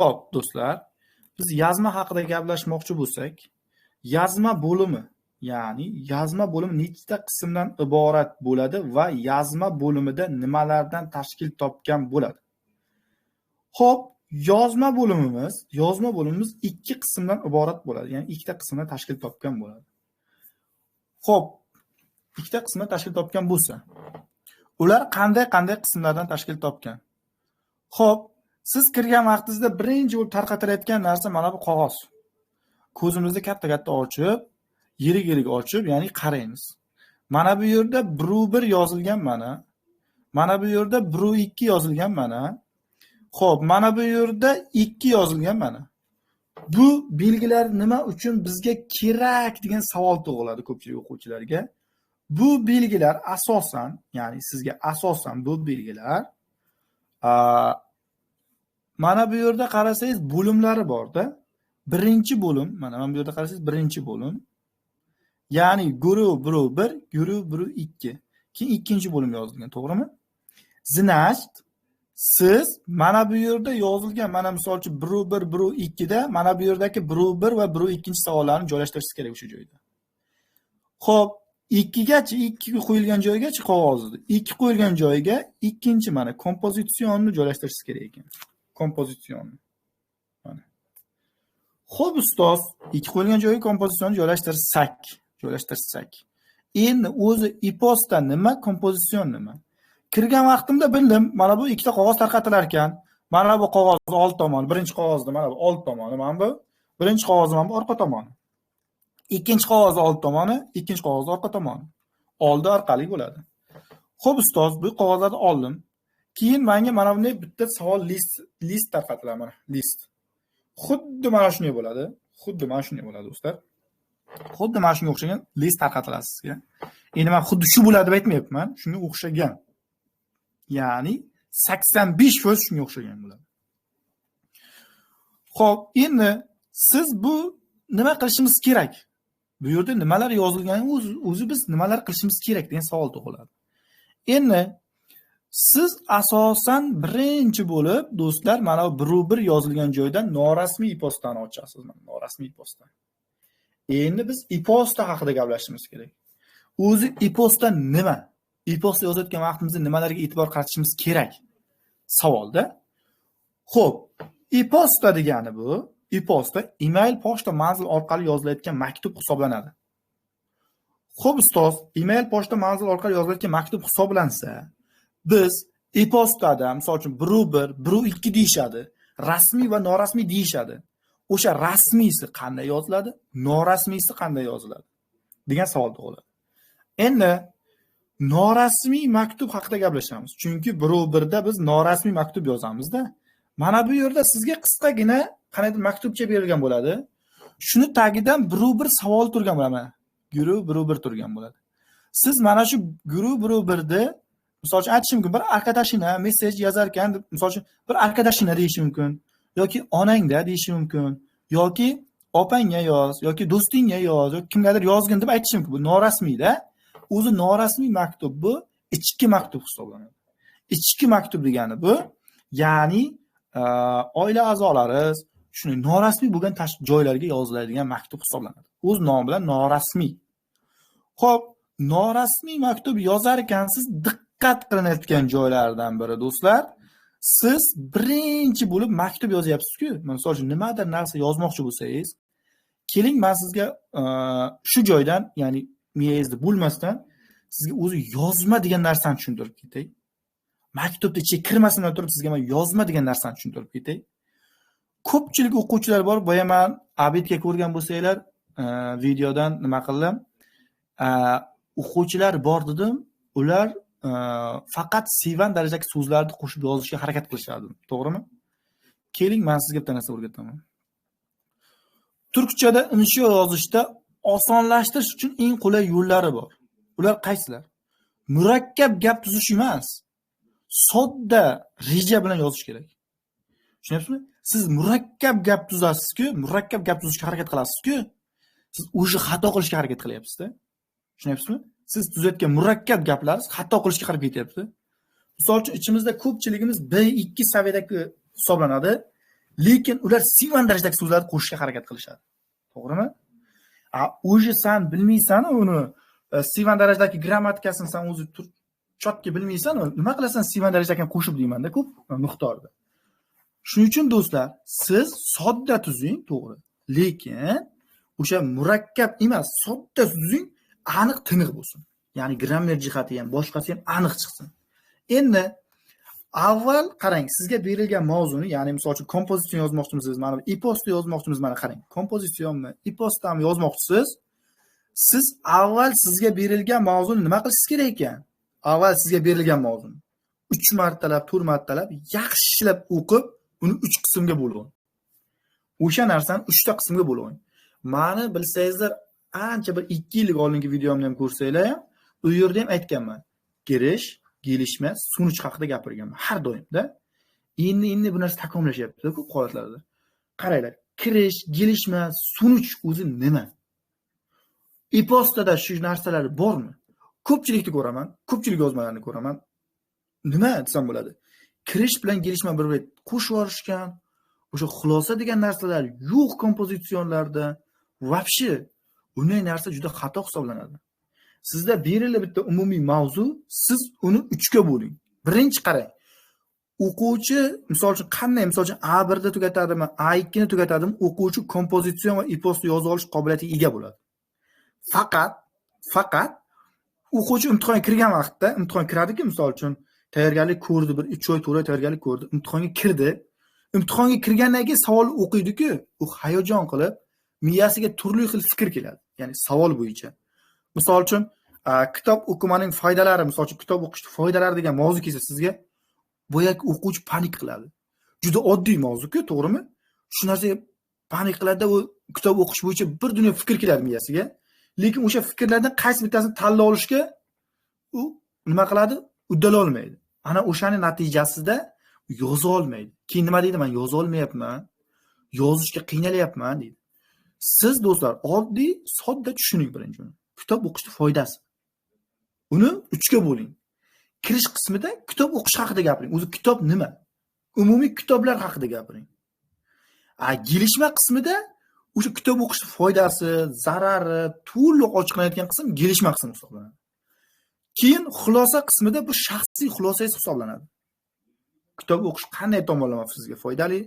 Xo'p, do'stlar, biz yazma haqida gaplashmoqchi bo'lsak, yazma bo'limi, ya'ni yazma bo'limi nechta qismdan iborat bo'ladi va yazma bo'limida nimalardan tashkil topgan bo'ladi? Xo'p, yozma bo'limimiz ikki qismdan iborat bo'ladi, ya'ni ikkita qismdan tashkil topgan bo'ladi. Xo'p, ikkita qismdan tashkil topgan bo'lsa, ular qanday qismlardan tashkil topgan? Xo'p, siz kirgan vaqtingizda birinchi bo'lib tarqatilayotgan narsa mana bu qog'oz. Ko'zimizni katta-katta ochib, yirik-yirik ochib, ya'ni qaraymiz. Mana bu yerda 1 yozilgan mana. Mana bu yerda 1 2 yozilgan mana. Xo'p, mana bu yerda 2 yozilgan mana. Bu belgilar nima uchun bizga kerak degan savol tug'iladi ko'pchilik o'quvchilarga. Bu belgilar asosan, ya'ni sizga asosan bu belgilar mana bu yerda qarasangiz bo'limlari bor-da. Birinchi bo'lim, mana bu yerda qarasangiz birinchi bo'lim. Ya'ni guruh 1 1, guruh 1 2. Keyin ikkinchi bo'lim yozilgan, to'g'rimi? Значит, siz mana bu yerda yozilgan, mana misol uchun 1 1 1 2 da mana bu yerdagi 1 1 va 1 2 savollarni joylashtirishingiz kerak o'sha joyda. Xo'p, 2gacha 2 qo'yilgan joygacha qog'ozni, 2 qo'yilgan joyga ikkinchi mana kompozitsionni joylashtirishingiz kerak ekan. Kompozitsionni. Mana. Xo'p, ustoz, 2 qo'yilgan joyga kompozitsionni joylashtirsak. Endi o'zi iposta nima, kompozitsion nima? Kirgan vaqtimda bildim, mana bu ikkita qog'oz tarqatilar ekan. Mana bu qog'oz old tomoni, birinchi qog'ozni mana bu old tomoni, mana bu birinchi qog'ozni mana bu orqa tomoni. Ikkinchi qog'oz old tomoni, ikkinchi qog'oz orqa tomoni. Oldi orqali bo'ladi. Xo'p, ustoz, bu qog'ozlarni oldim. Keyin menga mana bunday bitta savol list tarqatiladi, mana list. Xuddi mana shunday bo'ladi. Xuddi mana shunday bo'ladi, do'stlar. Xuddi mana shunga o'xshagan list tarqatiladi sizga. Endi men xuddi shu bo'ladi deb aytmayapman, shunga o'xshagan. Ya'ni 85% shunga o'xshagan bo'ladi. Xo'p, endi siz bu nima qilishimiz kerak? Bu yerda nimalar yozilgani o'zi biz nimalar qilishimiz kerak degan savol tug'iladi. Endi siz asosan birinchi bo'lib do'stlar mana bu 1 yozilgan joydan norasmiy postani ochasiz, mana norasmiy posta. Endi biz e-posta haqida gaplashishimiz kerak. O'zi e-posta nima? E-posta yozayotgan vaqtimizda nimalarga e'tibor qaratishimiz kerak? Savolda. Xo'p, e-posta degani bu, e-posta email pochta manzil orqali yozilayotgan maktub hisoblanadi. Xo'p, ustoz, email pochta manzil orqali yozilayotgan maktub hisoblansa, biz e-postada, misol uchun 1 1, 1 2 deyishadi, rasmiy va norasmiy deyishadi. O'sha rasmiysi qanday yoziladi, norasmiysi qanday yoziladi degan savol tug'iladi. Endi norasmiy maktub haqida gaplashamiz. Chunki 1 1 da biz norasmiy maktub yozamizda. Mana bu yerda sizga qisqagina qandaydir maktubcha berilgan bo'ladi. Shuni tagidan 1 1 savol turgan bo'ladi. Mana guruh 1 1 turgan bo'ladi. Siz mana shu guruh 1 1 ni misol uchun aytish mumkin, bir arkadaşına message yozar ekan, misol uchun bir arkadaşına deyishi mumkin, yoki onangda deyishi mumkin, yoki opangga yoz, yoki do'stingga yoz, yoki kimgadir yozgin deb aytishi mumkin. Bu norasmiyda. O'zi norasmiy maktub bu ichki maktub hisoblanadi. Ichki maktub degani bu, ya'ni oila a'zolari shuni norasmiy bo'lgan joylarga yoziladigan maktub hisoblanadi. O'z nomi bilan norasmiy. Xo'p, norasmiy maktub yozar ekansiz, diqqat qilinayotgan joylardan biri do'stlar, siz birinchi bo'lib maktub yozyapsiz-ku. Misol uchun nimadir narsa yozmoqchi bo'lsangiz, keling men sizga shu joydan, ya'ni miyangizni bo'lmasdan sizga o'zi yozma degan narsani tushuntirib ketay. Maktubni ichiga kirmasimdan turib sizga men yozma degan narsani tushuntirib ketay. Ko'pchilik o'quvchilar bor, boya men abidga ko'rgan bo'lsanglar, videodan nima qildim? O'quvchilar bor dedim, ular faqat C1 darajadagi so'zlarni qo'shib yozishga harakat qilishadi, to'g'rimi? Keling, men sizga bitta narsa o'rgataman. Turkchada insho yozishda osonlashtirish uchun eng qulay yo'llari bor. Ular qaysilar? Murakkab gap tuzish emas, sodda reja bilan yozish kerak. Tushunyapsizmi? Siz murakkab gap tuzasiz-ku, murakkab gap tuzishga harakat qilasiz-ku, siz o'sha xato qilishga harakat qilyapsiz-da. Tushunyapsizmi? Siz tuzayotgan murakkab gaplaringiz xato qilishga qarab ketyapti. Misol uchun ichimizda ko'pchiligimiz B2 saviyadagi hisoblanadi. Lekin ular C1 darajadagi so'zlarni qo'shishga harakat qilishadi. To'g'rimi? A уже san bilmaysan uni, C1 darajadagi grammatikasini san o'zi чётко bilmaysan, nima qilasan C1 darajadagini qo'shib deymanda ko'p miqdorda. Shuning uchun do'stlar, siz sodda tuzing, to'g'ri. Lekin o'sha murakkab emas, sodda tuzing, aniq tiniq bo'lsin. Ya'ni grammar jihati ham, boshqasi ham aniq chiqsin. Endi avval qarang, sizga berilgan mavzuni, ya'ni misol uchun kompozitsion yozmoqchimisiz, mana bu eposni yozmoqchimiz, mana qarang, kompozitsionmi, eposdami yozmoqchisiz? Siz avval sizga berilgan mavzuni nima qilishingiz kerak ekan? Avval sizga berilgan mavzuni 3 martalab, 4 martalab yaxshilab o'qib, uni 3 qismga bo'lib. O'sha narsani 3 ta qismga bo'lib. Mani bilsangizlar, ancha bir 2 yillik oldingi videomni ham ko'rsanglar ham, u yerda ham aytganman. Kirish, gelişme, sonuç haqida gapirganman har doimda. Endi bu narsa takomillashyapti ko'p holatlarda. Qaranglar, kirish, gelişme, sonuç o'zi nima? Eposda shu narsalar bormi? Ko'pchilikni ko'raman, ko'pchilik yozmalarni ko'raman. Nima desam bo'ladi? Kirish bilan gelişme bir-biriga qo'shib yuborishgan, o'sha xulosa degan narsalar yo'q kompozitsionlarda. Вообще unday narsa juda xato hisoblanadi. Sizda berildi bitta umumiy mavzu, siz uni 3 ga bo'ling. Birinchi qarang. O'quvchi misol uchun qanday, misol uchun A1 da tugatadimi, A2 ni tugatadimi, o'quvchi kompozitsion va eposni yoza olish qobiliyatiga ega bo'ladi. Faqat o'quvchi imtihonga kirgan vaqtda, imtihon kiradi-ku, misol uchun tayyorgarlik ko'rdi, bir 3 oy, 4 oy tayyorgarlik ko'rdi, imtihonga kirdi. Imtihonga kirgandan keyin savol o'qiydi-ku, u hayajon qilib, miyasiga turli xil fikr keladi. Ya'ni savol bo'yicha. Misol uchun, kitob o'qimaning foydalari, misol uchun kitob o'qishning foydalari degan mavzu kelsa sizga, boyagi o'quvchi panik qiladi. Juda oddiy mavzu-ku, to'g'rimi? Shu narsaga panik qiladi, u kitob o'qish bo'yicha bir dunyo fikr keladi miyasiga. Lekin o'sha fikrlardan qaysi bittasini tanlab olishga u nima qiladi? Uddala olmaydi. Ana o'shani natijasida yoza olmaydi. Keyin nima deydi? Men yoza olmayapman. Yozishga qiynalyapman deydi. Siz do'stlar, oddiy, sodda tushuning birinchi uni. Kitob o'qishning foydasi. Uni 3 ga bo'ling. Kirish qismida kitob o'qish haqida gapiring. O'zi kitob nima? Umumiy kitoblar haqida gapiring. Gelişme qismida o'sha kitob o'qishning foydasi, zarari to'liq ochiqlanayotgan qism gelişme qismi hisoblanadi. Keyin xulosa qismida bu shaxsiy xulosangiz hisoblanadi. Kitob o'qish qanday tomonlama sizga foydali,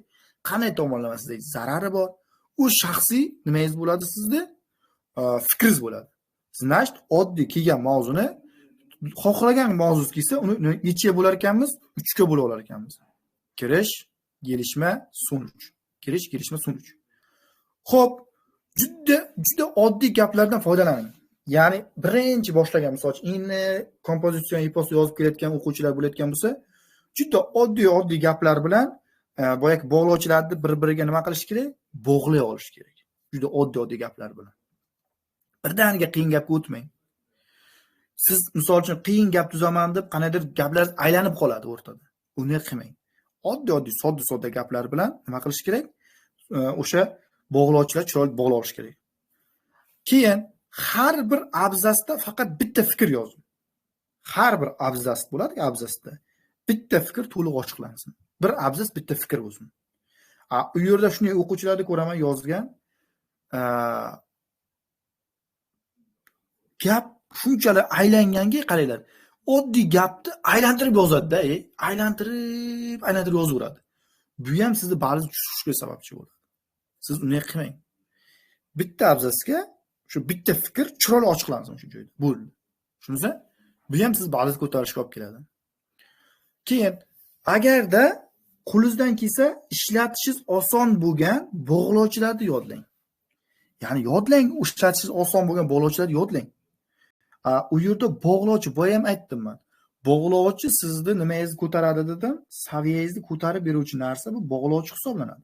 qanday tomonlama sizga zarari bor, u shaxsiy nimangiz bo'ladi sizda? Fikringiz bo'ladi. Значит, oddiy kelgan mavzuni xohlagan mavzusi kelsa, uni nechaga bo'lar ekanmiz? 3 ga bo'la olar ekanmiz. Kirish, gelişme, sonuç. Kirish, gelişme, sonuç. Xo'p, juda juda oddiy gaplardan foydalaning. Ya'ni birinchi boshlagan, misol uchun, endi kompozitsion epos yozib kelayotgan o'quvchilar bo'layotgan bo'lsa, juda oddiy gaplar bilan boyagi bog'lovchilarni bir-biriga nima qilish kerak? Bog'lay olish kerak. Juda oddiy gaplar bilan. Birdaniga qiyin gapga o'tmang. Siz misol uchun qiyin gap tuzaman deb qandaydir gaplar aylanib qoladi o'rtada. Uni qilmang. Oddiy, sodda gaplar bilan nima qilish kerak? O'sha bog'lovchilar chiroyli bog'lab olish kerak. Keyin har bir abzasda faqat bitta fikr yozing. Har bir abzas bo'ladi, abzasda bitta fikr to'liq ochiqlansin. Bir abzas bitta fikr bo'lsin. U yerda shunday o'quvchilarni ko'raman yozgan. Gap shunchalik aylanganki, qaranglar, oddiy gapni aylantirib yozadi-da, aylantirib yozaveradi. Bu ham sizni ba'zi tushishga sababchi bo'ladi. Siz uni qilmang. Bitta abzasga shu bitta fikr chiroyli ochiqlansin shu joyda. Bo'ldi. Tushundingizmi? Bu ham siz ba'zi ko'tarishga olib keladi. Keyin agarda qo'lingizdan kelsa ishlatishingiz oson bo'lgan bog'lovchilarni yodlang. Ya'ni yodlang, ishlatishingiz oson bo'lgan bog'lovchilarni yodlang. U yerda bog'lovchi, boya ham aytdim men. Bog'lovchi sizni nimangizni ko'taradi dedim, saviyangizni ko'tarib beruvchi narsa bu bog'lovchi hisoblanadi.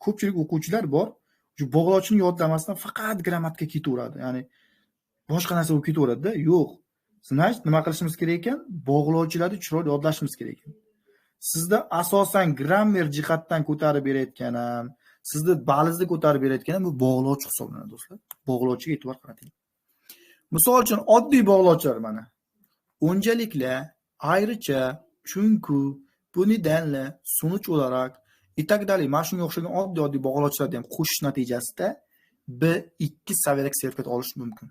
Ko'pchilik o'quvchilar bor, shu bog'lovchini yodlamasdan faqat grammatika ketaveradi. Ya'ni boshqa narsa bo'lib ketaveradi-da. Yo'q. Значит, nima qilishimiz kerak ekan? Bog'lovchilarni chiroyli yodlashimiz kerak ekan. Sizda asosan grammar jihatdan ko'tarib berayotgan ham, sizni balingizni ko'tarib berayotgan ham bu bog'lovchi hisoblanadi, do'stlar. Bog'lovchiga e'tibor qarating. Misol uchun oddiy bog'lovchilar mana. Öncelikle, ayrıca, çünkü, bu nedenle, sonuç olarak, И так далее. Mana shunga o'xshagan oddiy-oddiy bog'lovchilarni ham qo'shish natijasida B2 saviyadagi sertifikat olish mumkin.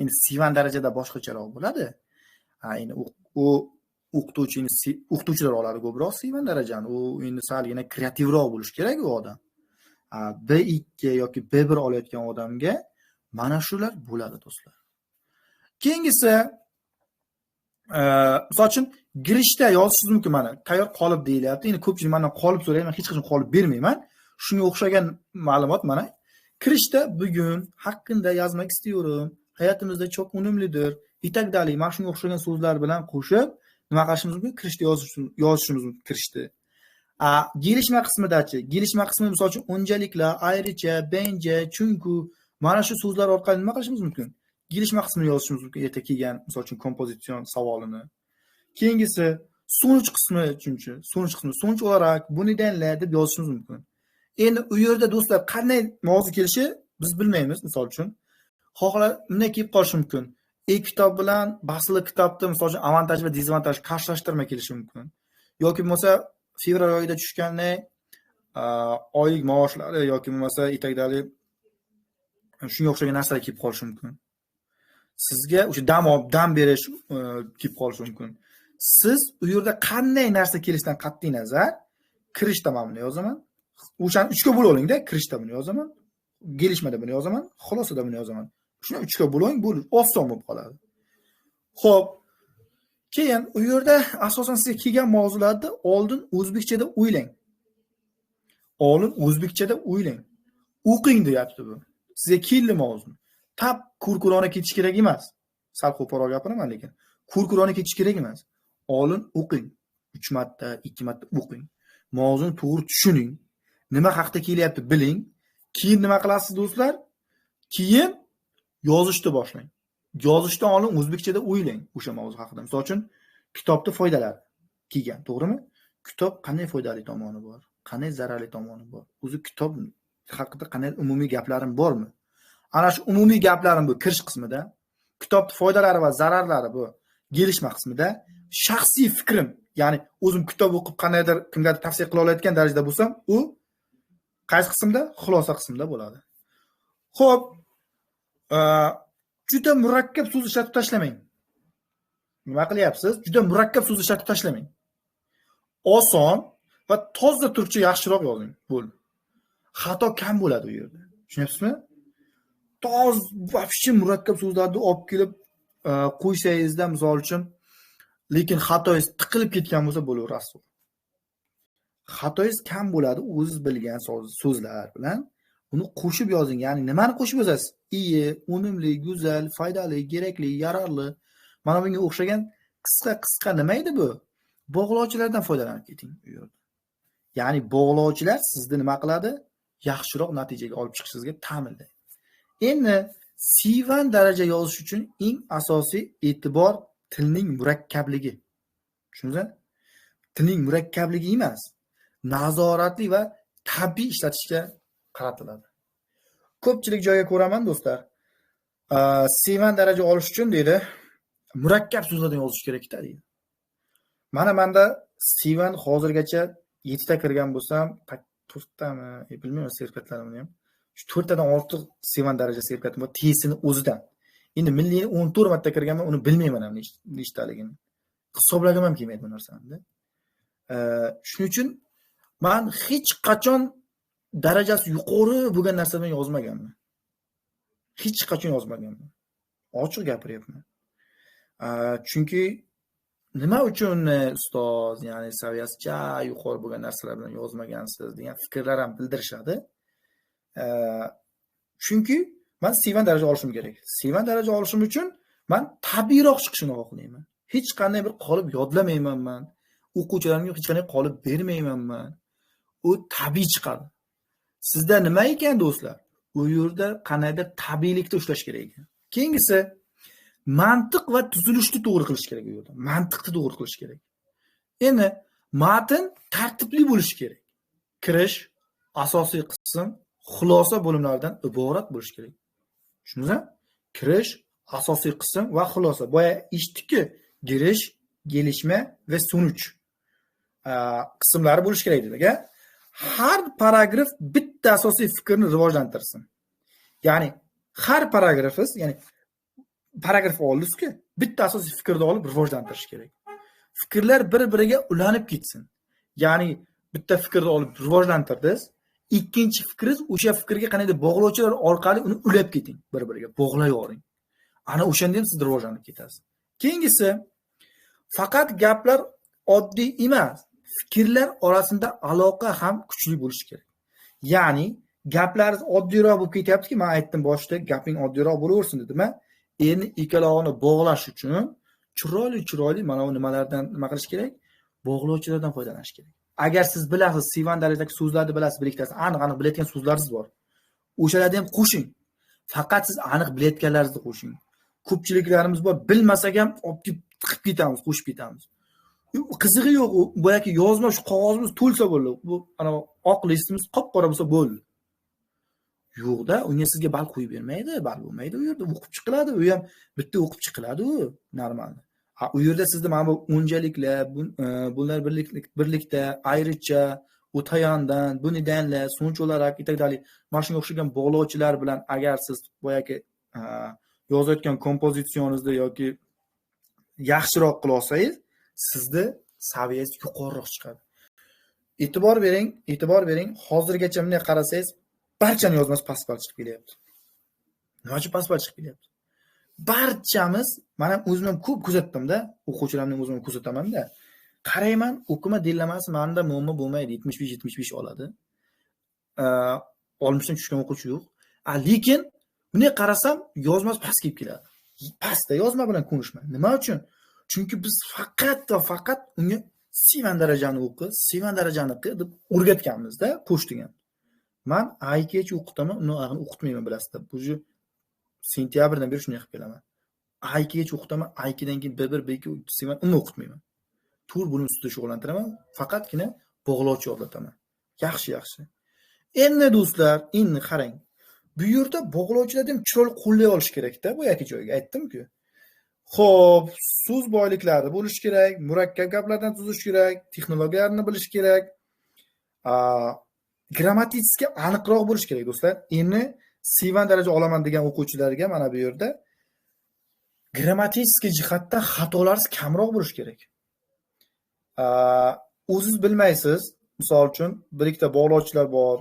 Endi C1 darajada boshqacharoq bo'ladi. Ha, endi u o'qituvchini, o'qituvchilar oladi ko'proq C1 darajani. U endi salgina kreativroq bo'lishi kerak u odam. B2 yoki B1 olayotgan odamga mana shular bo'ladi, do'stlar. Keyingisi, misol uchun girishda yozishingiz mumkin mana tayyor qolib deyilyapti. Endi ko'pchilik mendan qolib so'raydi, men hech qachon qolib bermayman. Shunga o'xshagan ma'lumot mana kirishda bugun haqqında yazmak istiyorum. Hayotimizda çok önemlidir. И так далее. Mana shunga o'xshagan so'zlar bilan qo'shib nima qilishimiz mumkin? Kirishda yozishimiz mumkin kirishda. Gelişme qismidachi? Gelişme qismi misol uchun öncelikle, ayrıca, bence, chunki mana shu so'zlar orqali nima qilishimiz mumkin? Gelişme qismini yozishimiz mumkin erta kelgan misol uchun kompozitsion savolini. Keyingisi sonuç qismi uchunchi, sonuç qismi. Sonuç olarak bu nedenle deb yozishimiz mumkin. Endi u yerda do'stlar qanday mavzu kelishi biz bilmaymiz misol uchun. Xohla bunday kelib qolishi mumkin. E-kitob bilan basılı kitobni misol uchun avantaj va dezavantaj qarshilashtirma kelishi mumkin. Yoki bo'lmasa fevral oyida tushgan oylik maoshlari yoki bo'lmasa и так далее shunga o'xshagan narsalar kelib qolishi mumkin. Sizga o'sha dam berish kelib qolishi mumkin. Siz u yerda qanday narsa kelishidan qat'iy nazar kirishda mana buni yozaman. O'shani 3 ga bo'lib olingda, kirishda buni yozaman, gelişmada buni yozaman, xulosada buni yozaman. Shuni 3 ga bo'ling, bu oson bo'lib qoladi. Xo'p. Keyin u yerda asosan sizga kelgan mavzularni oldin o'zbekchada o'ylang. Oldin o'zbekchada o'ylang. O'qing deyapti bu. Sizga keldi mavzu. Tap ko'r-ko'rona ketish kerak emas. Sal qo'polroq gapiraman lekin. Ko'r-ko'rona ketish kerak emas. Oldin o'qing. 3 marta, 2 marta o'qing. Mavzuni to'g'ri tushuning. Nima haqda kelyapti biling. Keyin nima qilasiz do'stlar? Keyin yozishni boshlang. Yozishdan oldin o'zbekchada o'ylang o'sha mavzu haqida. Misol uchun kitobni foydalari kelgan, to'g'rimi? Kitob qanday foydali tomoni bor? Qanday zararli tomoni bor? O'zi kitob haqida qanday umumiy gaplarim bormi? Ana shu umumiy gaplarim bu kirish qismida, kitobning foydalari va zararlari bu gelişme qismida, shaxsiy fikrim, ya'ni o'zim kitob o'qib qandaydir kimgadir tavsiya qila olayotgan darajada bo'lsam, u qaysi qismda? Xulosa qismida bo'ladi. Xo'p, juda murakkab so'z ishlatib tashlamang. Nima qilyapsiz? Juda murakkab so'z ishlatib tashlamang. Oson va toza turkcha yaxshiroq yozing. Bo'ldi. Xato kam bo'ladi u yerda. Tushunyapsizmi? Toz вообще murakkab so'zlarni olib kelib qo'ysangizda misol uchun, lekin xatoyingiz tiqilib ketgan bo'lsa bo'laverasiz. Xatoyingiz kam bo'ladi, o'zingiz bilgan so'zlar bilan uni qo'shib yozing. Ya'ni nimani qo'shib yozasiz? Iyi, unumli, go'zal, foydali, kerakli, yararli. Mana bunga o'xshagan qisqa-qisqa nima edi bu? Bog'lovchilardan foydalanib keting u yerda. Ya'ni bog'lovchilar sizni nima qiladi? Yaxshiroq natijaga olib chiqishingizga ta'minlaydi. Endi C1 daraja yozish uchun eng asosiy e'tibor tilning murakkabligi. Tushundingizmi? Tilning murakkabligi emas, nazoratli va tabiiy ishlatishga qaratiladi. Ko'pchilik joyga ko'raman do'stlar. C1 daraja olish uchun deydi, murakkab so'zlardan yozish kerak-da deydi. Mana menda C1 hozirgacha 7 ta kirgan bo'lsam, 4 tami, bilmayman sertifikatlarimni ham. Shu 4 tadan ortiq C1 daraja sertifikatim bor, TSni o'zidan. Endi milliyni 14 marta kirganman, uni bilmayman ham nechtaligini. Hisoblagim ham kelmaydi bu narsani. Shuning uchun men hech qachon darajasi yuqori bo'lgan narsa bilan yozmaganman. Hech qachon yozmaganman. Ochiq gapiryapman. Chunki nima uchun ustoz, ya'ni saviyasi ja yuqori bo'lgan narsalar bilan yozmagansiz degan fikrlar ham bildirishadi. Chunki men C1 daraja olishim kerak. C1 daraja olishim uchun men tabiiyroq chiqishini xohlayman. Hech qanday bir qolip yodlamayman men. O'quvchilarimga hech qanday qolip bermayman men. U tabiiy chiqadi. Sizda nima ekan do'stlar? U yerda qandaydir tabiiylikda ushlash kerak ekan. Keyingisi mantiq va tuzilishni to'g'ri qilish kerak u yerda. Mantiqni to'g'ri qilish kerak. Endi matn tartibli bo'lishi kerak. Kirish, asosiy qism, xulosa bo'limlaridan iborat bo'lishi kerak. Tushundingizmi? Kirish, asosiy qism va xulosa. Boya eshitdikki, girish, gelişme va sonuç qismlari bo'lishi kerak dedik, a? Har paragraf bitta asosiy fikrni rivojlantirsin. Ya'ni har paragrafingiz, ya'ni paragraf oldingizku, bitta asosiy fikrni olib rivojlantirish kerak. Fikrlar bir-biriga ulanib ketsin. Ya'ni bitta fikrni olib rivojlantirdingiz, ikkinchi fikringiz o'sha fikrga qandaydir bog'lovchilar orqali uni ulab keting, bir-biriga bog'layvering. Ana o'shanda ham siz rivojlanib ketasiz. Keyingisi, faqat gaplar oddiy emas, fikrlar orasida aloqa ham kuchli bo'lishi kerak. Ya'ni gaplaringiz oddiyroq bo'lib ketyaptiki, men aytdim boshida, gaping oddiyroq bo'laversin dedim-a. Endi ikkalovini bog'lash uchun chiroyli-chiroyli mana bu nimalardan nima qilish kerak? Bog'lovchilardan foydalanish kerak. Agar siz bilasiz, C1 darajadagi so'zlarni bilasiz, bir ikkitasi aniq-aniq bilayotgan so'zlaringiz bor. O'shalarni ham qo'shing. Faqat siz aniq bilayotganlaringizni qo'shing. Ko'pchiliklarimiz bor, bilmasak ham olib kelib tiqib ketamiz, qo'shib ketamiz. Qizig'i yo'q, u boyagi yozma shu qog'ozimiz to'lsa bo'ldi. Bu ana oq listimiz qop-qora bo'lsa bo'ldi. Yo'qda, unga sizga ball qo'yib bermaydi, ball bo'lmaydi u yerda, o'qib chiqiladi, u ham bitta o'qib chiqiladi u normal. Ha, u yerda sizni mana bu o'njaliklar, bunlar birlikda, ayricha, o'ta yondan, bu nedenle, sonuç olarak и так далее. Mana shunga o'xshagan bog'lovchilar bilan agar siz boyagi yozayotgan kompozitsiyoningizda yoki yaxshiroq qila olsangiz, sizni saviyangiz yuqoriroq chiqadi. E'tibor bering, e'tibor bering. Hozirgacha bunday qarasangiz, barchani yozmasi past ball chiqib kelyapti. Nima uchun past ball chiqib kelyapti? Barchamiz, mana o'zim ham ko'p kuzatdimda, o'quvchilarimni o'zim ham kuzataman-da. Qarayman, o'qima dellamasi menda muammo bo'lmaydi, 75-75 oladi. 60 dan tushgan o'quvchi yo'q. Lekin bunday qarasam, yozmasi past kelib keladi. Pastda yozma bilan ko'nishma. Nima uchun? Chunki biz faqat va faqat unga C1 darajani o'qi, C1 darajani qil deb o'rgatganmizda, qo'sh degan. Men A2gacha o'qitaman, uni ag'ini o'qitmayman, bilasizlar. Bu sentyabrdan beri shunday qilib kelaman. A2gacha o'qitaman, A2dan keyin B1, B2, C1 uni o'qitmayman. To'rt bo'lim ustida shug'ullantiraman, faqatgina bog'lovchi yodlataman. Yaxshi, yaxshi. Endi do'stlar, endi qarang. Bu yerda bog'lovchilarni ham chiroyli qo'llay olish kerakda, bu yoki joyga aytdim-ku. Xo'p, so'z boyliklari bo'lishi kerak, murakkab gaplardan tuzish kerak, texnologiyalarni bilish kerak. Grammatik aniqroq bo'lish kerak do'stlar. Endi C1 daraja olaman degan o'quvchilarga mana bu yerda grammatik jihatdan xatolaringiz kamroq bo'lishi kerak. O'zingiz bilmaysiz, misol uchun bir ikkita bog'lovchilar bor,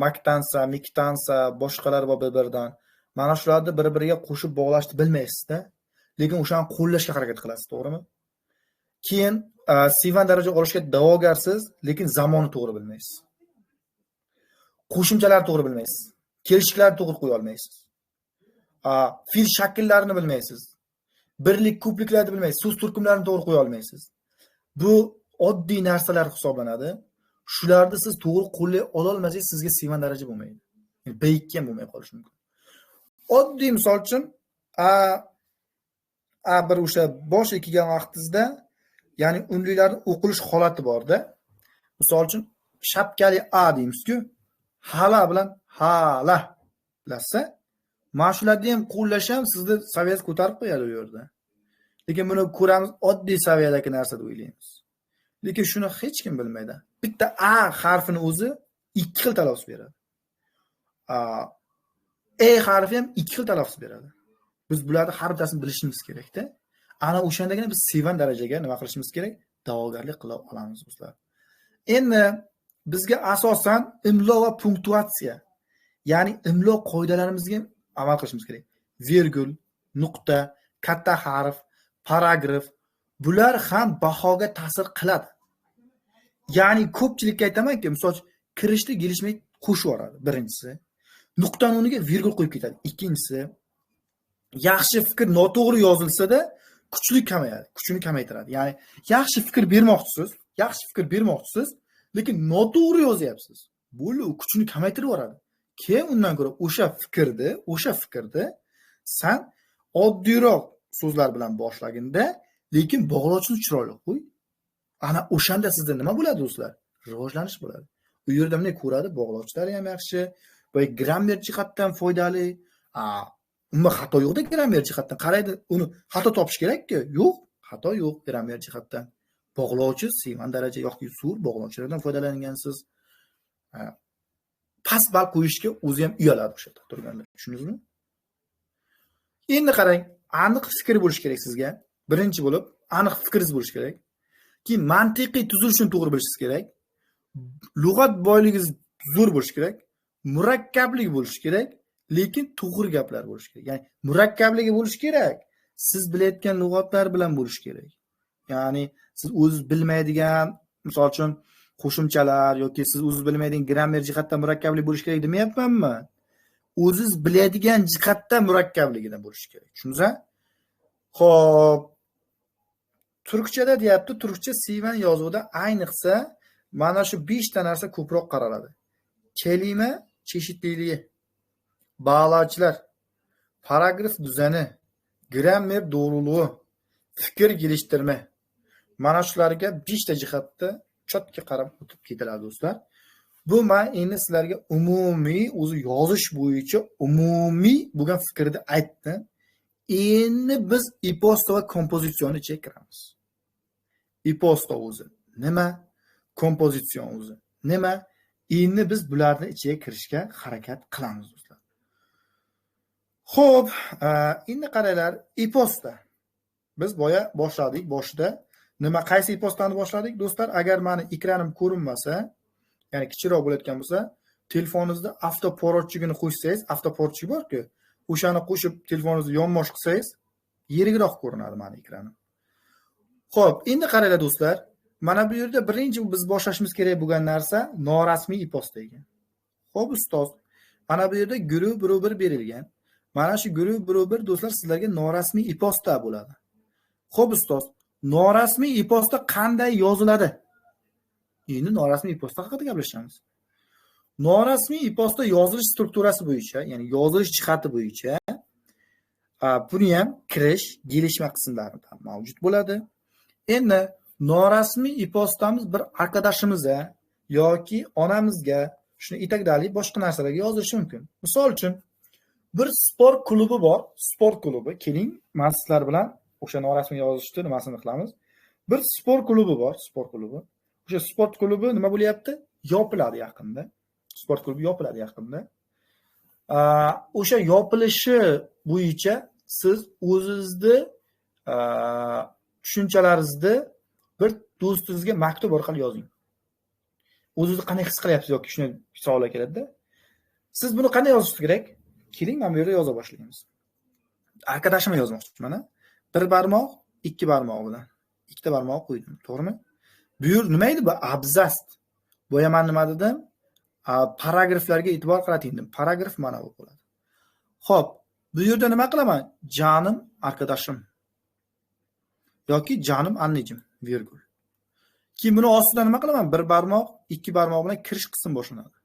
maktansa, miktansa, boshqalar bor bir-biridan. Mana shularni bir-biriga qo'shib bog'lashni bilmaysiz-da, lekin o'shani qo'llashga harakat qilasiz, to'g'rimi? Keyin C1 daraja olishga da'vogarsiz, lekin zamonni to'g'ri bilmaysiz. Qo'shimchalarni to'g'ri bilmaysiz. Kelishiklarni to'g'ri qo'ya olmaysiz. Fe'l shakllarini bilmaysiz. Birlik, ko'pliklarni bilmaysiz, so'z turkumlarini to'g'ri qo'ya olmaysiz. Bu oddiy narsalar hisoblanadi. Shularni siz to'g'ri qo'llay ola olmasangiz, sizga C1 daraja bo'lmaydi. Ya'ni B2 ham bo'lmay qolishi mumkin. Oddiy misol uchun A1 o'sha boshga kelgan vaqtingizda, ya'ni unliklarning o'qilish holati borda. Misol uchun shapkali A deymiz-ku, hala bilan hala bilasiz. Mana shularni ham qo'llash ham sizni saviyangizni ko'tarib qo'yadi u yerda. Lekin buni ko'ramiz, oddiy saviyadagi narsa deb o'ylaymiz. Lekin shuni hech kim bilmaydi. Bitta A harfini o'zi ikki xil talaffuz beradi. E harfi ham ikki xil talaffuz beradi. Biz bularni har bittasini bilishimiz kerakda. Ana o'shandagina biz C1 darajaga nima qilishimiz kerak? Da'vogarlik qila olamiz do'stlar. Endi bizga asosan imlo va punktuatsiya, ya'ni imlo qoidalarimizga amal qilishimiz kerak. Vergul, nuqta, katta harf, paragraf, bular ham bahoga ta'sir qiladi. Ya'ni ko'pchilikka aytamanki, misol uchun kirishda kelishmay qo'shib yuboradi birinchisi. Nuqtani o'rniga vergul qo'yib ketadi. Ikkinchisi, yaxshi fikr noto'g'ri yozilsa-da kuchli kamayadi, kuchini kamaytiradi. Ya'ni yaxshi fikr bermoqchisiz, yaxshi fikr bermoqchisiz, lekin noto'g'ri yozyapsiz. Bo'ldi, u kuchini kamaytirib yuboradi. Keyin undan ko'ra o'sha fikrni san oddiyroq so'zlar bilan boshlaginda, lekin bog'lovchini chiroyli qo'y. Ana o'shanda sizda nima bo'ladi do'stlar? Rivojlanish bo'ladi. U yerda bunday ko'radi, bog'lovchilar ham yaxshi, boya grammer jihatdan foydali. Umuman xato yo'qda grammer jihatdan. Qaraydi, uni xato topish kerak-ku. Yo'q, xato yo'q grammer jihatdan. Bog'lovchi C1 daraja yoki zo'r bog'lovchilardan foydalangansiz. Past ball qo'yishga o'zi ham uyaladi o'sha yerda turganda. Tushundingizmi? Endi qarang, aniq fikr bo'lishi kerak sizga. Birinchi bo'lib aniq fikringiz bo'lishi kerak. Keyin mantiqiy tuzilishini to'g'ri bilishingiz kerak. Lug'at boyligingiz zo'r bo'lishi kerak. Murakkablik bo'lishi kerak, lekin to'g'ri gaplar bo'lishi kerak. Ya'ni murakkabligi bo'lishi kerak. Siz bilayotgan lug'atlar bilan bo'lishi kerak. Ya'ni siz o'zingiz bilmaydigan, misol uchun qo'shimchalar yoki siz o'zingiz bilmaydigan grammer jihatdan murakkablik bo'lishi kerak demayapmanmi? O'zingiz biladigan jihatdan murakkabligidan bo'lishi kerak. Tushundingizmi? Xo'p, turkchada deyapti, turkcha C1 yozuvida ayniqsa mana shu 5 ta narsa ko'proq qaraladi. Kelime çeşitliliği, bağlaçlar, paragraf düzeni, gramer doğruluğu, fikr geliştirme. Mana shularga 5 ta jihatda chotga qarab o'tib ketiladi do'stlar. Bu men endi sizlarga umumiy o'zi yozish bo'yicha umumiy bo'lgan fikrni aytdim. Endi biz e-posta va kompozitsiyonni ichiga kiramiz. E-posta o'zi nima? Kompozitsion o'zi nima? Endi biz bularni ichiga kirishga harakat qilamiz do'stlar. Xo'p, endi qaranglar, e-posta. Biz boya boshladik, boshida nima, qaysi e-postani boshladik do'stlar? Agar meni ekranim ko'rinmasa, ya'ni kichikroq bo'layotgan bo'lsa, telefoningizda avtoporotchigini qo'shsangiz, avtoporotchik bor-ku, o'shani qo'shib telefoningizni yonbosh qilsangiz, yirikroq ko'rinadi meni ekranim. Xo'p, endi qaranglar do'stlar, mana bu yerda birinchi biz boshlashimiz kerak bo'lgan narsa norasmiy e-posta ekan. Xo'p, ustoz, mana bu yerda guruh bir berilgan. Mana shu guruh bir do'stlar sizlarga norasmiy e-posta bo'ladi. Xo'p, ustoz, norasmiy e-posta qanday yoziladi? Endi norasmiy e-posta haqida gaplashamiz. Norasmiy e-posta yozilish strukturasi bo'yicha, ya'ni yozilish jihati bo'yicha buni ham kirish, gelishma qismlari mavjud bo'ladi. Endi norasmiy e-postamiz bir arkadaşımıza yoki onamizga, shuni itakdali boshqa narsalarga yozilishi mumkin. Misol uchun bir sport klubi bor, sport klubi. Keling, men sizlar bilan o'sha norasmiy yozishni nimasini qilamiz. Bir sport klubi bor, sport klubi. O'sha sport klubi nima bo'lyapti? Yopiladi yaqinda. Sport klubi yopiladi yaqinda. O'sha yopilishi bo'yicha siz o'zingizni tushunchalaringizni bir do'stingizga maktub orqali yozing. O'zingizni qanday his qilyapsiz yoki shunday savollar keladi-da. Siz buni qanday yozishingiz kerak? Keling, mana bu yerda yoza boshlaymiz. Arkadaşıma yozmoqchiman. Bir barmoq, ikki barmoq bilan. Ikkita barmoq qo'ydim, to'g'rimi? Bu yer nima edi bu? Abzas. Boya men nima dedim? Paragraflarga e'tibor qarating dedim. Paragraf mana bu bo'ladi. Xo'p, bu yerda nima qilaman? Canım arkadaşım yoki canım anneciğim virgul. Keyin buni ostida nima qilaman? Bir barmoq, ikki barmoq bilan kirish qismi boshlanadi.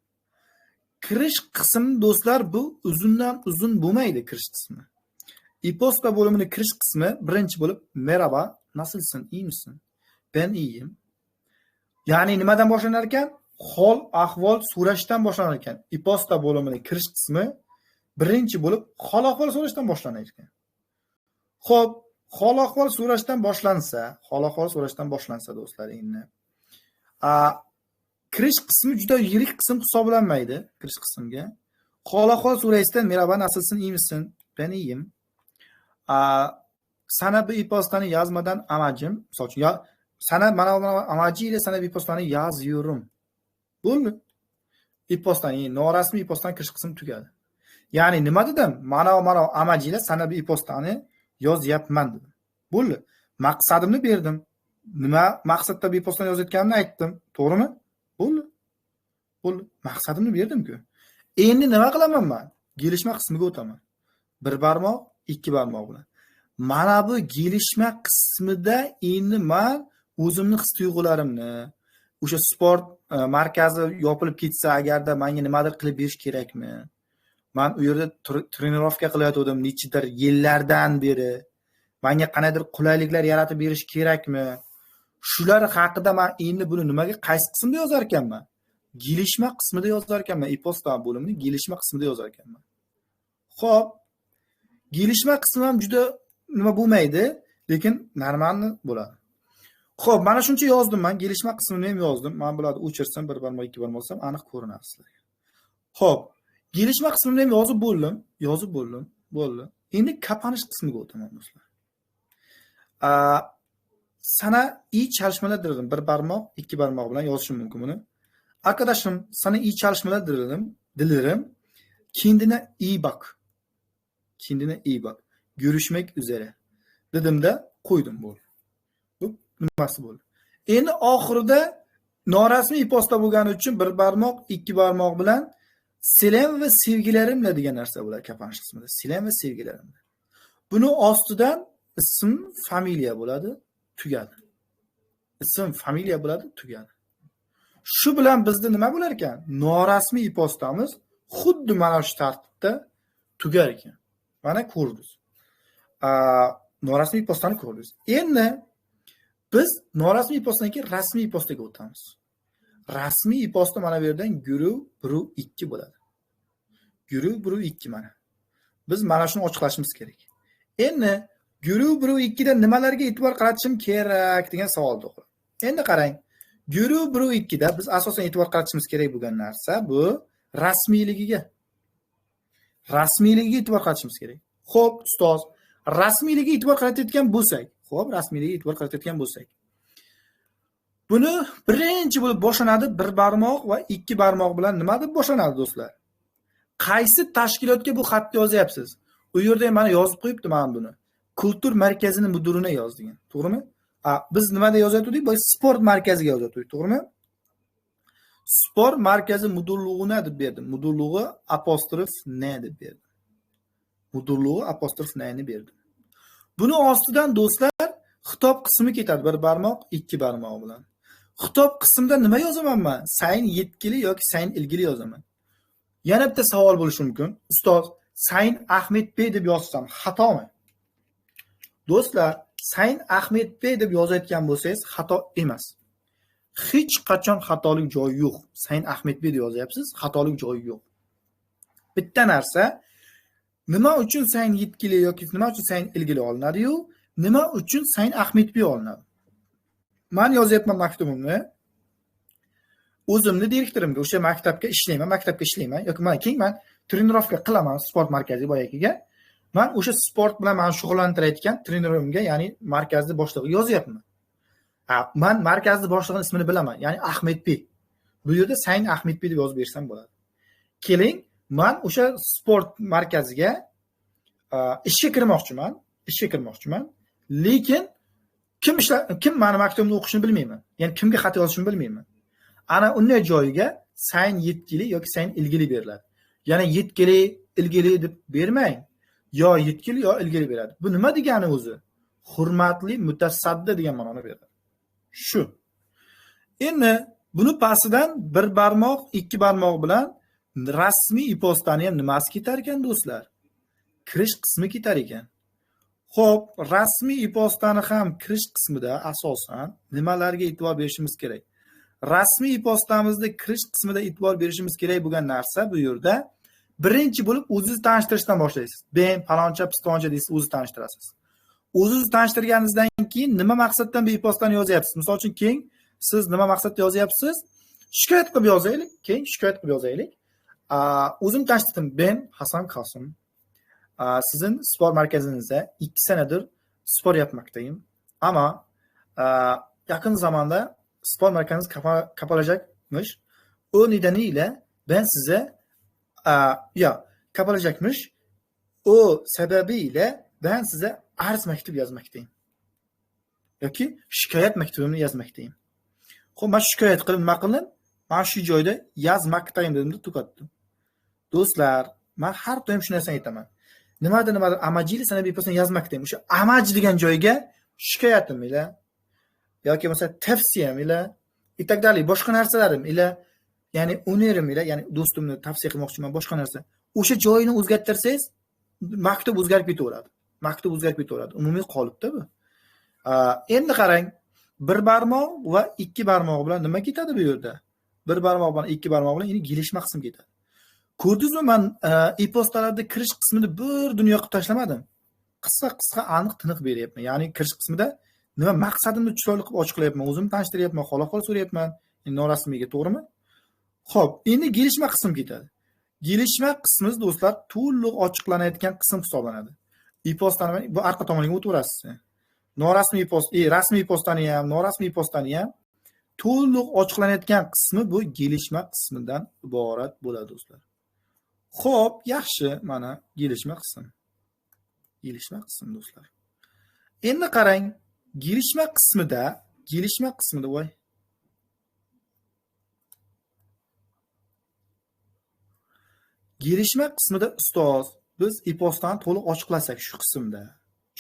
Kirish qismi do'stlar bu uzundan uzun bo'lmaydi kirish qismi. E-posta bo'limini kirish qismi birinchi bo'lib merhaba, nasılsın, iyi misin? Ben iyiyim. Ya'ni nimadan boshlanar ekan? Hol, ahvol so'rashdan boshlanar ekan. E-posta bo'limini kirish qismi birinchi bo'lib hol ahvol so'rashdan boshlanar ekan. Xo'p, hol ahvol so'rashdan boshlansa, hol ahvol so'rashdan boshlansa do'stlar endi. Kirish qismi juda yirik qism hisoblanmaydi kirish qismiga. Hol ahvol so'raysizdan merhaba, nasılsın, iyi misin? Ben iyiyim. Sana bu e-postani yazmadan amacım, misol uchun, ya sana mana amacı ile sana bir e-postani yazıyorum. Bo'ldi. E-postani, norasmiy e-postani kirish qismi tugadi. Ya'ni nima dedim? Mana amacı ile sana bir e-postani yozyapman dedim. Bo'ldi. Maqsadimni berdim. Nima maqsadda bir e-postani yozayotganimni aytdim. To'g'rimi? Bo'ldi. Bo'ldi. Maqsadimni berdim-ku. Endi nima qilaman men? Gelishma qismiga o'taman. Bir barmoq, ikki barmoq bilan. Mana bu gelishma qismida endi men o'zimni his tuyg'ularimni, o'sha sport markazi yopilib ketsa agarda menga nimadir qilib berish kerakmi? Men u yerda trenirovka qilayotgandim nechadir yillardan beri. Menga qandaydir qulayliklar yaratib berish kerakmi? Shular haqida men endi buni nimaga, qaysi qismda yozar ekanman? Gelishma qismida yozar ekanman. E-posta bo'limini gelishma qismida yozar ekanman. Xo'p, gelishma qismi ham juda nima bo'lmaydi, lekin normalni bo'ladi. Xo'p, mana shuncha yozdim men, gelişme qismini ham yozdim. Men bularni o'chirsam, bir barmoq, ikki barmoq olsam aniq ko'rinadi sizlarga. Xo'p, gelişme qismini ham yozib bo'ldim, yozib bo'ldim, bo'ldi. Endi kapanish qismiga o'taman do'stlar. Sana iyi çalışmalar dilerim. Bir barmoq, ikki barmoq bilan yozishim mumkin buni. Arkadaşım, sana iyi çalışmalar dilerim. Dilerim. Kendine iyi bak. Kendine iyi bak. Görüşmek üzere. Dedimda qo'ydim bo'ldi. Bu nimasi bo'ldi? Endi oxirida norasmiy posta bo'lgani uchun bir barmoq, ikki barmoq bilan selam va sevgilarimla degan narsa bo'ladi kapanish qismida. Selam va sevgilarimla. Buni ostidan ism, familiya bo'ladi, tugadi. Ism, familiya bo'ladi, tugadi. Shu bilan bizda nima bo'lar ekan? Norasmiy postamiz xuddi mana shu tartibda tugar ekan. Mana ko'rdingiz. Norasmiy postani ko'rdingiz. Endi biz norasmiy postdan keyin rasmiy postaga o'tamiz. Rasmiy posta mana bu yerdan guruh 1 2 bo'ladi. Guruh 1 2 mana. Biz mana shuni ochiqlashimiz kerak. Endi guruh 1 2 da nimalarga e'tibor qaratishim kerak degan savol tug'iladi. Endi qarang, guruh 1 2 da biz asosan e'tibor qaratishimiz kerak bo'lgan narsa bu rasmiyligiga. Rasmiyligiga e'tibor qaratishimiz kerak. Xo'p, ustoz, rasmiyligiga e'tibor qaratayotgan bo'lsak, xo'p, rasmiyligiga e'tibor qaratayotgan bo'lsak, buni birinchi bo'lib boshlanadi bir barmoq va ikki barmoq bilan nima deb boshlanadi do'stlar? Qaysi tashkilotga bu xatni yozyapsiz? U yerda ham mana yozib qo'yibdi mana buni. Kultur markazini mudirine yoz degan, to'g'rimi? Biz nimada yozayotgandik? Biz sport markaziga yozayotgandik, to'g'rimi? Sport markazi mudurluğuna deb berdim. Mudurluğu apostrof n deb berdim. Mudurluğu apostrof n ni berdim. Buni ostidan do'stlar xitob qismi ketadi, bir barmoq, ikki barmoq bilan. Xitob qismida nima yozaman men? Sayın yetkili yoki sayın ilgili yozaman. Yana bitta savol bo'lishi mumkin. Ustoz, Sayın Ahmet Bey deb yozsam xatomi? Do'stlar, Sayın Ahmet Bey deb yozayotgan bo'lsangiz xato emas. Hech qachon xatolik joyi yo'q. Sayın Ahmet Bey deb yozyapsiz, xatolik joyi yo'q. Bitta narsa, nima uchun Sayın yetkili yoki nima uchun Sayın ilgili olinadi-yu, nima uchun Sayın Ahmet Bey olinadi? Men yozyapman maktubimni. O'zimni direktorimga, o'sha maktabga ishlayman, maktabga ishlayman yoki mana keyin men trenirovka qilaman sport markazi boyagiga. Men o'sha sport bilan meni shug'ullantirayotgan trenerimga, ya'ni markazni boshlig'iga yozyapman. Men markazni boshlig'ining ismini bilaman, ya'ni Ahmet Bey. Bu yerda Sayın Ahmet Bey deb yozib bersam bo'ladi. Keling, men o'sha sport markaziga ishga kirmoqchiman, ishga kirmoqchiman, lekin kim meni maktubimni o'qishini bilmayman. Ya'ni kimga xat yozishimni bilmayman. Ana unday joyiga Sayın yetkili yoki Sayın ilgili beriladi. Ya'ni yetkili, ilgili deb bermang. Yo yetkili yo ilgili beradi. Bu nima degani o'zi? Hurmatli mutasaddi degan ma'noni beradi. Shu. Endi buni pastidan bir barmoq, ikki barmoq bilan rasmiy postani ham nimasi ketar ekan do'stlar? Kirish qismi ketar ekan. Xo'p, rasmiy postani ham kirish qismida asosan nimalarga e'tibor berishimiz kerak? Rasmiy postamizda kirish qismida e'tibor berishimiz kerak bo'lgan narsa bu yerda birinchi bo'lib o'zingizni tanishtirishdan boshlaysiz. Ben paloncha pistoncha deysiz, o'zingizni tanishtirasiz. O'zingizni tanishtirganingizdan keyin nima maqsaddan bu postani yozyapsiz? Misol uchun, keyin siz nima maqsadda yozyapsiz? Shikoyat qilib yozaylik, keyin shikoyat qilib yozaylik. O'zim tanishtirdim. Ben Hasan Qosim. Sizin spor markazingizda 2 senedir spor yapmaktayım. Ama yakın zamanda spor merkeziniz kapalacakmış. O nedeniyle ben size ya kapalacakmış. O sebebiyle ben size arz mektubu yazmaktayım. Yoki shikoyat mektubimni yazmaktayım. Xo'p, men shikoyat qilib nima qildim? Men shu joyda yazmaktayım dedimda tugatdim. Do'stlar, men har doim shu narsani aytaman. Nimadir nimadir amacıyla sana bir person yazmaktayım. O'sha amac degan joyga shikoyatim ila yoki bo'lmasa tavsiyam ila и так далее, boshqa narsalarim ila, ya'ni unerim ila, ya'ni do'stimni tavsiya qilmoqchiman, boshqa narsa. O'sha joyini o'zgartirsangiz, maktub o'zgarib ketaveradi. Maktub o'zgarib ketaveradi. Umumiy qolipda bu. Endi qarang, bir barmoq va ikki barmoq bilan nima ketadi bu yerda? Bir barmoq bilan ikki barmoq bilan endi gelishma qismi ketadi. Ko'rdingizmi, men e-postalarda kirish qismini bir dunyo qilib tashlamadim. Qisqa-qisqa, aniq, tiniq beryapman. Ya'ni kirish qismida Nima maqsadimni chiroyli qilib ochiqlayapman, o'zimni tanishtiryapman, hol-ahvol so'rayapman. Norasmiyga, to'g'rimi? Xo'p, endi gelişme qismi ketadi. Gelişme qismi do'stlar to'liq ochiqlanayotgan qism hisoblanadi. E-postani bu arqa tomoniga o'taverasiz. Norasmiy post, rasmiy postani ham, norasmiy postani ham to'liq ochiqlanayotgan qismi bu gelişme qismidan iborat bo'ladi do'stlar. Xo'p, yaxshi, mana gelişme qismi. Gelişme qismi do'stlar. Endi qarang, gelişme qismida voy. Gelişme qismida ustoz biz e-postani to'liq ochiqlasak shu qismda,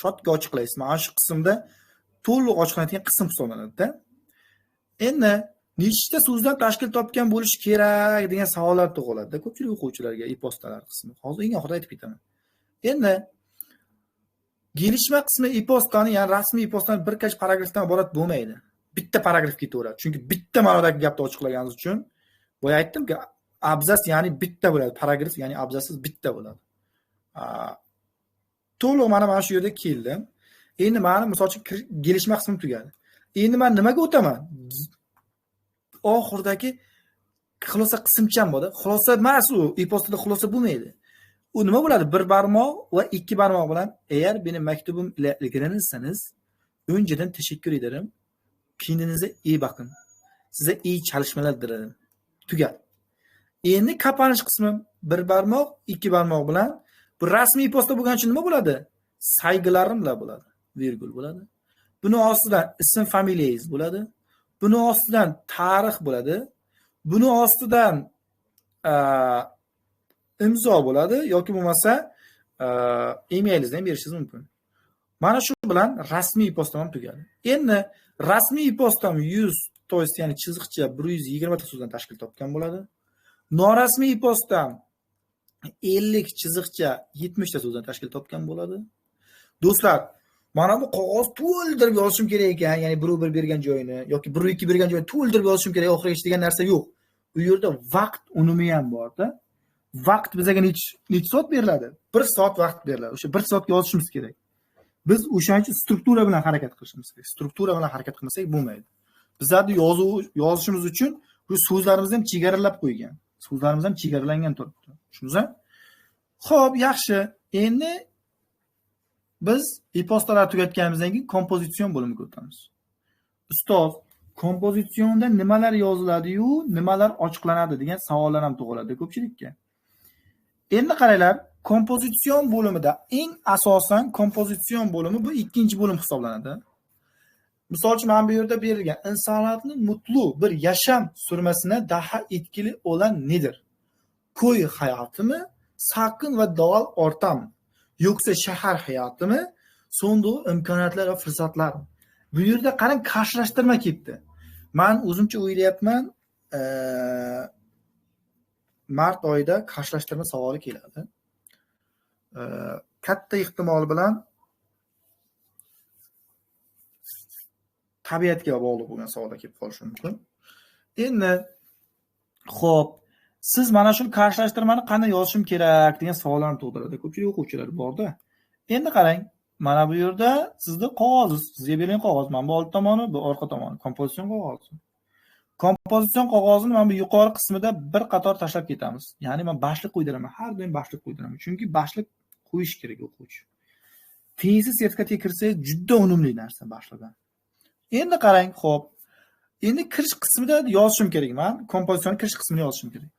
chotga ochiqlaysiz. Mana shu qismda to'liq ochiqlanadigan qism hisoblanadi-da. Endi nechta so'zdan tashkil topgan bo'lishi kerak degan savollar tug'iladi ko'pchilik o'quvchilarga e-postalar qismi. Hozir eng oxirida aytib ketaman. Endi gelişme qismi e-postani, ya'ni rasmiy e-postani bir qancha paragrafdan iborat bo'lmaydi. Bitta paragraf ketaveradi. Chunki bitta ma'nodagi gapni ochiqlaganingiz uchun boya aytdimki, abzas ya'ni bitta bo'ladi, paragraf ya'ni abzassiz bitta bo'ladi. To'liq mana shu yerda keldim. Endi meni misol uchun gelişme qismi tugadi. Endi men nimaga o'taman? Oxiridagi xulosa qismcham bo'ladi. Xulosa emas u, e-postada xulosa bo'lmaydi. U nima bo'ladi? Bir barmoq va ikki barmoq bilan eğer benim mektubum ile ilgilenirseniz önceden teşekkür ederim. Kendinize iyi bakın. Size iyi çalışmalar dilerim. Tugadi. Endi kapanish qismi bir barmoq, ikki barmoq bilan bu rasmiy posta bo'lgani uchun nima bo'ladi? Saygılarım bilan bo'ladi. Virgul bo'ladi. Buni ostidan ism familiyangiz bo'ladi. Buni ostidan tarix bo'ladi. Buni ostidan imzo bo'ladi yoki bo'lmasa e-mailingizni ham berishingiz mumkin. Mana shu bilan rasmiy postam ham tugadi. Endi rasmiy postam 100, to есть ya'ni chiziqcha 120 ta so'zdan tashkil topgan bo'ladi. Norasmiy postam 50 chiziqcha 70 ta so'zdan tashkil topgan bo'ladi. Do'stlar, mana bu qog'oz to'ldirib yozishim kerak ekan, ya'ni 1-1 bergan joyini yoki 1-2 bergan joyini to'ldirib yozishim kerak, oxirigacha degan narsa yo'q. U yerda vaqt unumi ham bor-da. Vaqt bizga necha soat beriladi? 1 soat vaqt beriladi. O'sha 1 soatga yozishimiz kerak. Biz o'shaning uchun struktura bilan harakat qilishimiz kerak. Struktura bilan harakat qilmasak bo'lmaydi. Bizlarni yozishimiz uchun bu so'zlarimizni ham chegaralab qo'ygan. So'zlarimiz ham chegaralangan turibdi. Tushundingizmi? Xo'p, yaxshi. Endi biz e-postalar tugatganimizdan keyin kompozitsion bo'limiga o'tamiz. Ustoz, kompozitsionda nimalar yoziladi-yu, nimalar ochiqlanadi degan savollar ham tug'iladi ko'pchilikka. Endi qaranglar, kompozitsion bo'limida eng asosan kompozitsion bo'limi bu ikkinchi bo'lim hisoblanadi. Misol uchun mana bu yerda berilgan insonlarning mutlu bir yasham surmasına daha etkili olan nedir? Köy hayotimi, sakin va doğal ortam, yoksa shahar hayotimi, sunduğu imkoniyatlar va fursatlar. Bu yerda qarang, qarshilashtirma ketdi. Men o'zimcha o'ylayapman, mart oyida qarshilashtirma savoli keladi. Katta ehtimol bilan tabiatga bog'liq bo'lgan savollar kelib qolishi mumkin. Endi xo'p, siz mana shu qarshilashtirmani qanday yozishim kerak degan savollarni tug'diradi. Ko'pchilik o'quvchilar borda. Endi qarang, mana bu yerda sizni qog'ozingiz, sizga berilgan qog'oz, mana bu old tomoni, bu orqa tomoni, kompozitsion qog'ozi. Kompozitsion qog'ozini mana bu yuqori qismida bir qator tashlab ketamiz. Ya'ni men boshliq qo'ydiraman, har doim boshliq qo'ydiraman. Chunki boshliq qo'yish kerak o'quvchi. Tezi sertifikatga kirsangiz juda unumli narsa boshliqdan. Endi qarang, xo'p. Endi kirish qismida yozishim kerak men. Kompozitsiyoni kirish qismini yozishim kerak.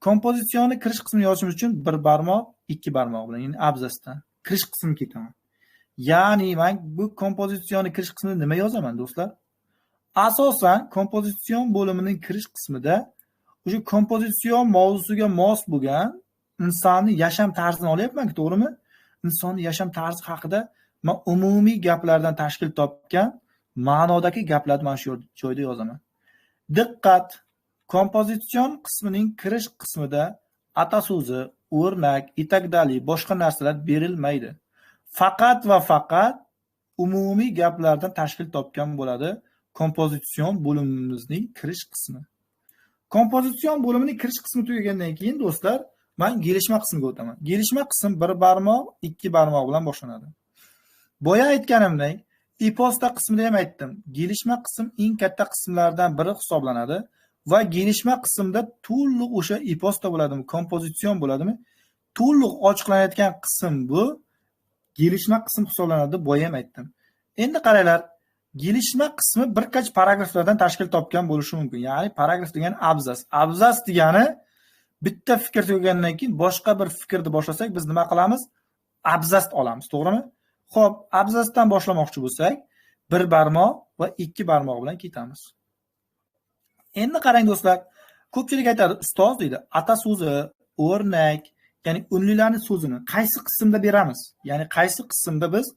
Kompozitsiyoni kirish qismini yozishim uchun bir barmoq, ikki barmoq bilan, ya'ni abzasdan kirish qismiga ketaman. Ya'ni men bu kompozitsiyoni kirish qismida nima yozaman do'stlar? Asosan kompozitsion bo'limining kirish qismida o'sha kompozitsion mavzusiga mos bo'lgan insonning yasham tarzini olyapman-ku, to'g'rimi? Insonning yasham tarzi haqida men umumiy gaplardan tashkil topgan ma'nodagi gaplarni mana shu joyda yozaman. Diqqat! Kompozitsion qismining kirish qismida ataso'zi, o'rnak, itakdali boshqa narsalar berilmaydi. Faqat va faqat umumiy gaplardan tashkil topgan bo'ladi kompozitsion bo'limimizning kirish qismi. Kompozitsion bo'limining kirish qismi tugagandan keyin do'stlar, men gelişme qismiga o'taman. Gelişme qism bir barmoq, ikki barmoq bilan boshlanadi. Boya aytganimdek, E-posta qismida ham aytdim. Gelişme qism eng katta qismlardan biri hisoblanadi va gelişme qismda to'liq o'sha e-posta bo'ladimi, kompozitsion bo'ladimi? To'liq ochiqlanayotgan qism bu gelişme qism hisoblanadi, boya ham aytdim. Endi qaranglar, gelişme qismi bir qancha paragraflardan tashkil topgan bo'lishi mumkin. Ya'ni paragraf degani abzas. Abzas degani bitta fikr tugagandan keyin boshqa bir fikrni boshlasak, biz nima qilamiz? Abzas olamiz, to'g'rimi? Xo'p, abzasdan boshlamoqchi bo'lsak, bir barmoq va ikki barmoq bilan ketamiz. Endi qarang do'stlar, ko'pchilik aytadi, ustoz deydi, ata so'zi, o'rnak, ya'ni unlilarning so'zini qaysi qismda beramiz? Ya'ni qaysi qismda biz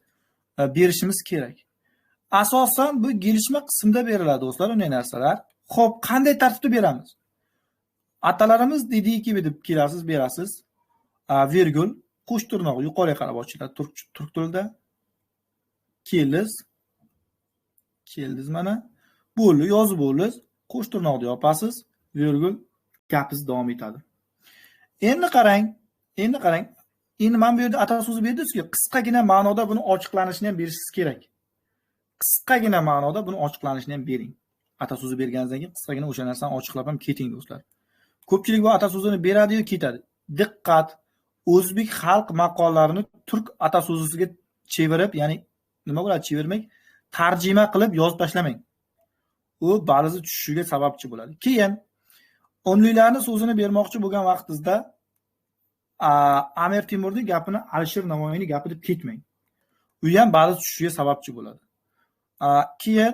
berishimiz kerak? Asosan bu gelişme qismida beriladi do'stlar, unday narsalar. Xo'p, qanday tartibda beramiz? Atalarimiz dediki deb kelasiz, berasiz. Virgul, qo'sh tirnoq yuqoriga qarab ochiladi turk tilida. Keldiz. Keldiz mana. Bo'ldi, yozib bo'ldingiz. Qo'sh tirnoqni yopasiz, virgul, gapingiz davom etadi. Endi qarang, endi qarang. Endi mana bu yerda ata so'zi berdingizki, qisqagina ma'noda buni ochiqlanishini ham berishingiz kerak. Qisqagina ma'noda buni ochiqlanishini ham bering. Ata so'zi berganingizdan keyin qisqagina o'sha narsani ochiqlab ham keting do'stlar. Ko'pchilik bu ata so'zini beradi-yu ketadi. Diqqat, o'zbek xalq maqollarini turk ata so'zisiga chevirib, ya'ni nima bo'ladi chevirmak? Tarjima qilib yozib tashlamang. U ba'zi tushishiga sababchi bo'ladi. Keyin unlilarni so'zini bermoqchi bo'lgan vaqtingizda Amir Temurning gapini Alisher Navoiyning gapi deb ketmang. U ham ba'zi tushishiga sababchi bo'ladi. Keyin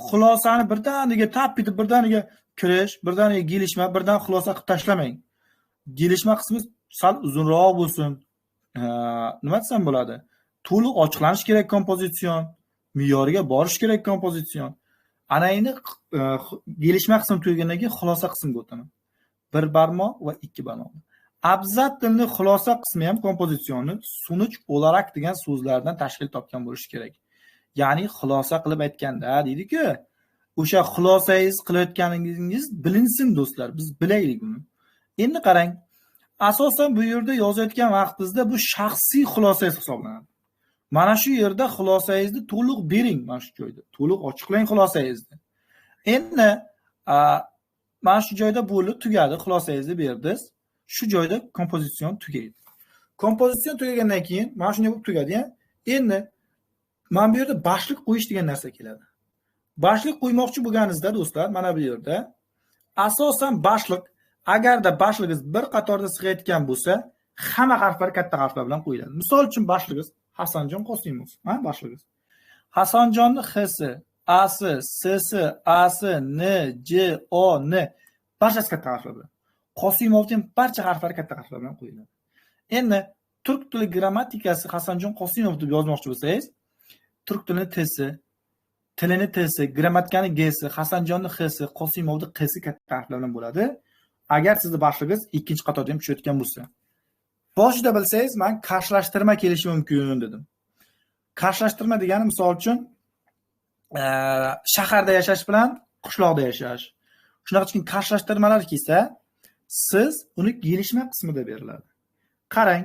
xulosani birdaniga tap etib birdaniga kirish, birdaniga gelishma, birdan xulosa qilib tashlamang. Gelishma qismi sal uzunroq bo'lsin. Nima desam bo'ladi? To'liq ochiqlanish kerak kompozitsion, me'yoriga borish kerak kompozitsion. Ana endi gelishma qismi tugagandan keyin xulosa qismiga o'taman. Bir barmoq va ikki barmoq. Abzattilni xulosa qismi ham kompozitsionni sonuç olarak degan so'zlardan tashkil topgan bo'lishi kerak. Ya'ni xulosa qilib aytganda deydi-ku, o'sha xulosangiz qilayotganingiz bilinsin do'stlar, biz bilaylik uni. Endi qarang, asosan bu yerda yozayotgan vaqtingizda bu shaxsiy xulosangiz hisoblanadi. Mana shu yerda xulosangizni to'liq bering, mana shu joyda to'liq ochiqlang xulosangizni. Endi mana shu joyda bo'lib tugadi, xulosangizni berdingiz. Shu joyda kompozitsion tugaydi. Kompozitsion tugagandan keyin mana shunday bo'lib tugadi-ya. Endi mana bu yerda boshliq qo'yish degan narsa keladi. Boshliq qo'ymoqchi bo'lganingizda do'stlar, mana bu yerda asosan boshliq, agarda boshligingiz bir qatorda sig'ayotgan bo'lsa, hamma harflar katta harflar bilan qo'yiladi. Misol uchun boshligingiz Hasanjon Qosimov, ha, boshligingiz. Hasanjonni X si, A si, S si, A si, N, J, O, N barchasi katta harflar bilan. Qosimovning barcha harflari katta harflar bilan qo'yiladi. Endi turk tili grammatikasi Hasanjon Qosimov deb yozmoqchi bo'lsangiz, turk tilini T si, tilini T si, grammatikani G si, Hasanjonni X si, Qosimovni Q si katta harflar bilan bo'ladi. Agar sizni boshligingiz ikkinchi qatorda ham tushayotgan bo'lsa. Boshida bilsangiz, men qarshilashtirma kelishi mumkin dedim. Qarshilashtirma degani misol uchun shaharda yashash bilan qishloqda yashash. Shunaqa keyin qarshilashtirmalar kelsa, siz uni gelişme qismida beriladi. Qarang,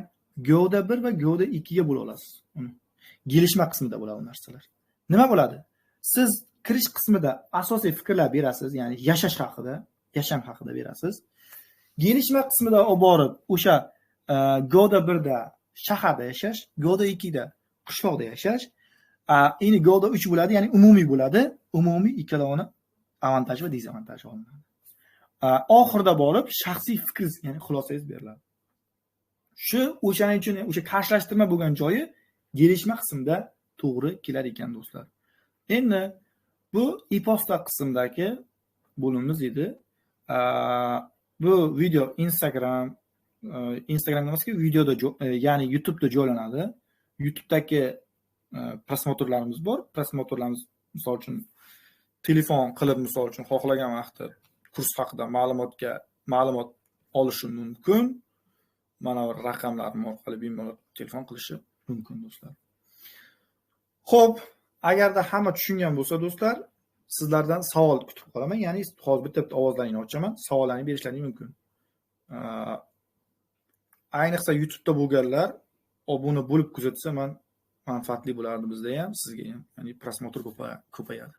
govda 1 va govda 2 ga bo'la olasiz uni. Gelişme qismida bo'ladi u narsalar. Nima bo'ladi? Siz kirish qismida asosiy fikrlar berasiz, ya'ni yashash haqida, yasham haqida berasiz. Gelişme qismida olib borib o'sha govda 1 da shaharda yashash, govda 2 da qishloqda yashash, endi govda 3 bo'ladi, ya'ni umumiy bo'ladi. Umumiy ikkalovini avantaji va dezavantaji olinadi. Oxirida borib shaxsiy fikringiz, ya'ni xulosangiz beriladi. Shu o'shaning uchun o'sha qarshilashtirma bo'lgan joyi gelişme qismida to'g'ri kelar ekan do'stlar. Endi bu e-posta qismidagi bo'limimiz edi. Bu video Instagram emaski, videoda ya'ni YouTube'da joylanadi. YouTube'dagi prosmotrlarimiz bor. Prosmotrlarimiz misol uchun telefon qilib, misol uchun xohlagan vaqtda kurs haqida ma'lumot olishi mumkin. Mana bu raqamlarim orqali bemalol telefon qilishi mumkin do'stlar. Xo'p, agarda hamma tushungan bo'lsa do'stlar, sizlardan savol kutib qolaman. Ya'ni hozir bitta-bitta ovozlaringni ochaman, savollarni berishlaring mumkin. Ayniqsa YouTube'da bo'lganlar obuna bo'lib kuzatsa, men Manfaatli bo'lardi bizda ham, sizga ham. Ya'ni просмотр ko'payadi.